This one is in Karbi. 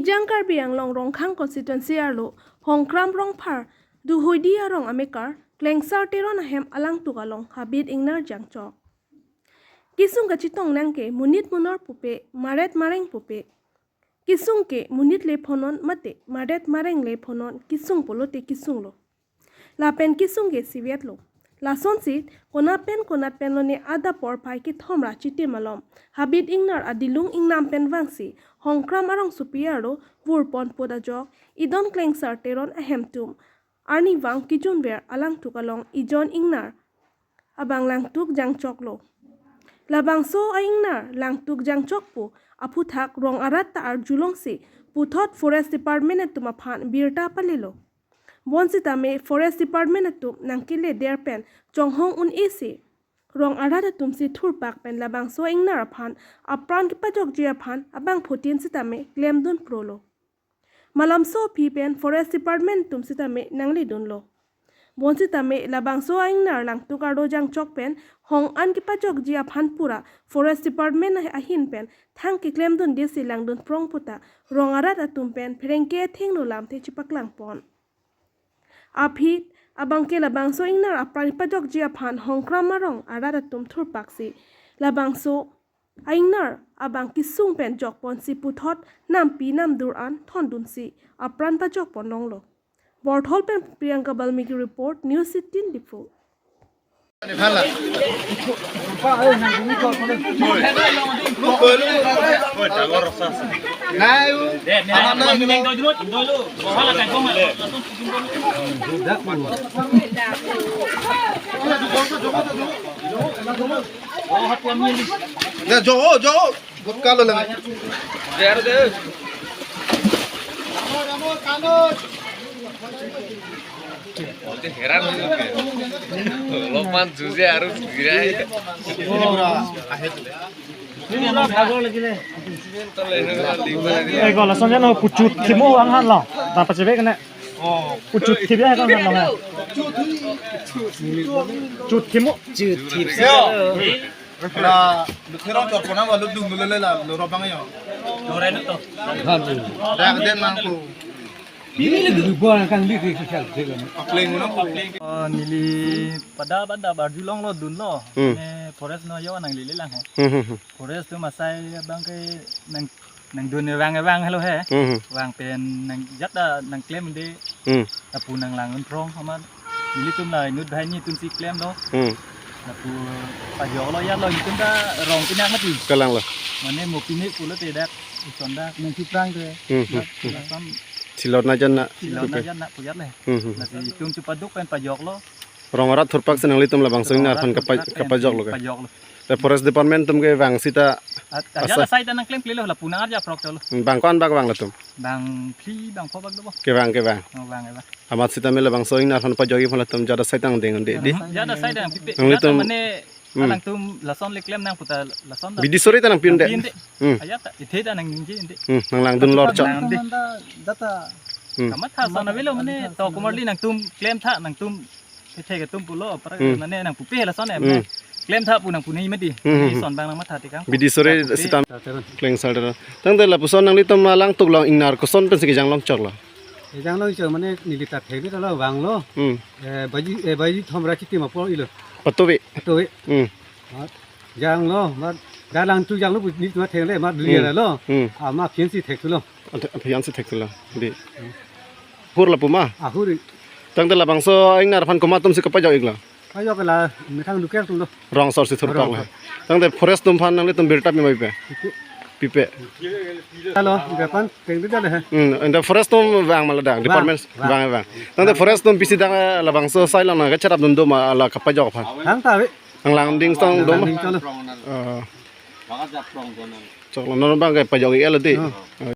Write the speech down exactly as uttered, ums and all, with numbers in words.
Ejang Karbi Anglong Rongkhang constituency arlo Hongkram Rongphar Duhoidi arong amekar Klengsar Teron ahem alangtuk along habit ingnar jangchok. Kesung kachetong nangke monit monor pupe, maret mareng pupe. Kesung ke monit le phonon mate maret mareng le phonon kesung pulote kesunglo. Lapen kesung ke sivetlo. Lasonsi konat pen konat pen lone adap porphai kethom ra chiti malom habit ingnar adilung ingnam pen vangsi Hongkram arongsopi arlo vurpon put ajok idon Klengsar Teron ahemtum arnivang kejunver alangtuk along ejon ingnar abang langtuk jangchoklo. Labangso a-ingnar langtuk jangchok pu aphuthak rong arat ta arjulongsi puthot Forest Department atum aphan birta palelo. Bonsitame Forest Department atum nangkeleder pen chonghong un-esi rong arat atumsi thurpak pen labangso ingnar aphan apran kepajokji aphan abangphutin sitame klemdun prolo. Malomso aphi pen Forest Department atum sitame nangledunlo. Bonsitame labangso a-ingnar langtuk arlo jangchok pen hong an kepajokji aphan pura Forest Department ahin pen thang keklemdundesi langdun prong puta rong arat atum pen pherangke athengno lamthe chepaklangpon. Aphi abangke labangso ingnar apran kepajokji aphan Hongkram arong arat atum thurpaksi labangso a-ingnar abang kesung pen jokponsi puthot nampi namdur an thondunsi apran pajokpon longlo. Borthol pen Priyanka Balmiki report, News eighteen Diphu. Deh, jo, jo. Gutka lo lang. Heran. Lopan juje arus girai. Eh, kalau langsung aja no pucut kimu ang han lo. Tanpa cewek kena. Pucut kimu ang han lo, ha. Cut kimu. Cut kimu. La, lu therong chor kona ba lu dung lu le la, lu robang yo. Lu ren to. Dak den mang ku. Ini lu gua kan di di sosial sih kan. Apling uno ku. Oh, neli pada pada barjulonglo dunlo. Hmm. Ne forest no yo nanglele lang he. Hmm, hmm, hmm. Forest atum asai abang ke nang nangdun vang vang helo he. Hmm. Vang pen nangjat ta nangklem de. Hmm. Lapu nanglangdun prong amat. Nelitum la inut banghini atumsi klemlo. Hmm. Lapu pajoklo ya lo itum ta rong pinak mati. Kalang lo. Mane mo pinik pulote dak ison dak nangthuprang te. Hmm, hmm, dak hmm. Lason Silor na jan na. Silor na jan na puyat le. Hmm, hmm. Lasi itum chepaduk pen pajoklo. Rong arat thurpaksi nanglitum labangso ingnar aphan kapa-, kapajoklo ke. Pajoklo. Te Forest Department atum kevang sita. At, ajat asai ta nangklemklelo lapu nang arja prok cholo. Bang ko-an bak vang latum? Bang phli bang pho bak dobo. Kevang, kevang. Oh, bang, kevang. Amat sitame labangso ingnar aphan pajokji aphan latum jat asai ta nangdeng de, di? Jat asai ta nangpipe. Nanglitum mane Hmm. Alangtum lason le klem nang puta lason ta. Bidi sore ta nangpi-un de. Nangpi-un de. Hmm. Ajat ta ithe ta nangningje un de. Hmm, nanglangdun lor chok. Nang de. Data. Hmm. Kamatha son avelo mane to kumarli nangtum klemtha nangtum kethe ketum pulo para Hmm. Mane nangpupe lason em. Hmm. Klemtha pu nangpu nangji mati. Hmm, hmm. Ison bang nangmatha tekang. Bidi sore nangpupe. Sitam Klengsar Teron. Tangte lapuson nanglitum alangtuk along ingnar koson pensi kejang long choklo? Kejang long chok mane neli ta thekbit lo vanglo. Hmm. Eh, baji, eh, baji thom ra chiti ma po ilo. Patuve. Patuve. Hmm. Mat janglo, mat dalang tu janglo, ni tu theng le, mat Hmm. Dunia lo. Hmm. Ah, ma phiansi thek tu lo. Ante, phiansi thek tu lo. Di. Hmm. Hur lapu ma? Ah, hur. Tangte labangso ingnar aphan komat atumsi kapajok-iklo? Pajok la, methang luker atum lo. Rong asor si thurpak Rong lo. Asor. Tangte forest atum aphan nanglitum birta pi ma pipe? Pipe. Pipe. Halo, gapan, teng tu dah. Hmm, ante forest atum vang ma ladak, Vang, department vang. Vang, vang. Tangte forest atum pisi dak labangso asai along nangkacharapdun do ma la kapajok aphan? Hang ta ve. Nanglang ding tong do ma? Nanglang ding tong lo. Oh. Choklo non bang kapajok-iklo di. Oh. Oh.